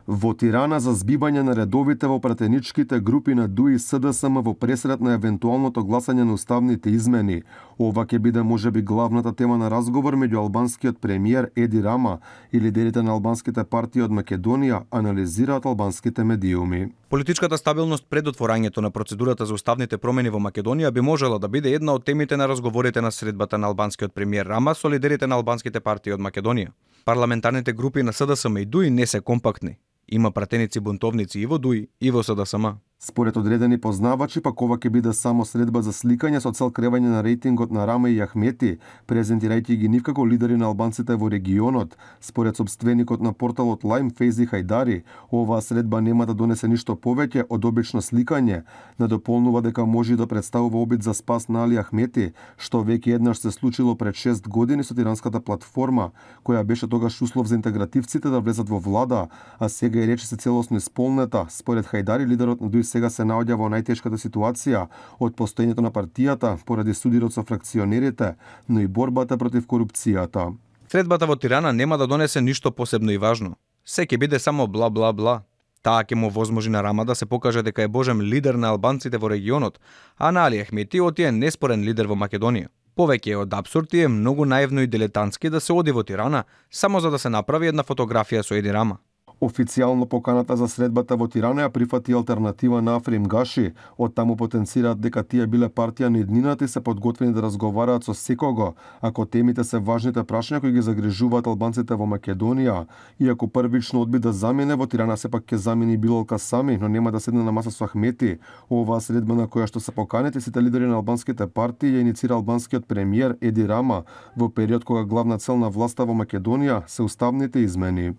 Во Тирана за збивање на редовите во пратеничките групи на ДУИ и СДСМ во пресрет на евентуалното гласање на уставните измени. Ова ќе биде можеби главната тема на разговор меѓу албанскиот премиер Еди Рама и лидерите на албанските партии од Македонија, анализираат албанските медиуми. Политичката стабилност пред отворањето на процедурата за уставните промени во Македонија би можела да биде една од темите на разговорите на средбата на албанскиот премиер Рама со лидерите на албанските партии од Македонија. Парламентарните групи на СДСМ и ДУИ не се компактни. Има пратеници бунтовници и во ДУИ и во СДСМ. Според одредени познавачи, пак ова ќе биде само средба за сликање со цел кревање на рейтингот на Рама и Ахмети, презентирајќи ги нив како лидери на албанците во регионот. Според собственикот на порталот Lime Фейзи Хајдари, оваа средба нема да донесе ништо повеќе од обично сликање, да дополнува дека може да представува обид за спас на Али Ахмети, што веќе еднаш се случило пред 6 години со тиранската платформа, која беше тогаш услов за интегративците да влезат во влада, а сега и рече се целосно исполнета. Според Хајдари, лидерот на ДУИ сега се наоѓа во најтешката ситуација од постоењето на партијата поради судирот со фракционерите, но и борбата против корупцијата. Средбата во Тирана нема да донесе ништо посебно и важно. Се ќе биде само бла бла бла. Таа ќе му возможи на Рама да се покаже дека е божем лидер на албанците во регионот, а на Али Ахмети е неспорен лидер во Македонија. Повеќе од апсурд и е многу наивно и дилетантски да се оди во Тирана само за да се направи една фотографија со Еди Рама. Официјално поканата за средбата во Тирана ја прифати алтернатива на Африм Гаши. Од таму потенцираат дека тие биле партија на еднината и се подготвени да разговараат со секого, ако темите се важните прашања кои ги загрижуваат албанците во Македонија. Иако првично одби да замине, во Тирана сепак ќе замени Билол Касами, но нема да седне на маса со Ахмети. Оваа средба на која што се поканети сите лидери на албанските партии ја иницира албанскиот премиер Еди Рама во период кога главна цел на власта во Македонија се уставните измени.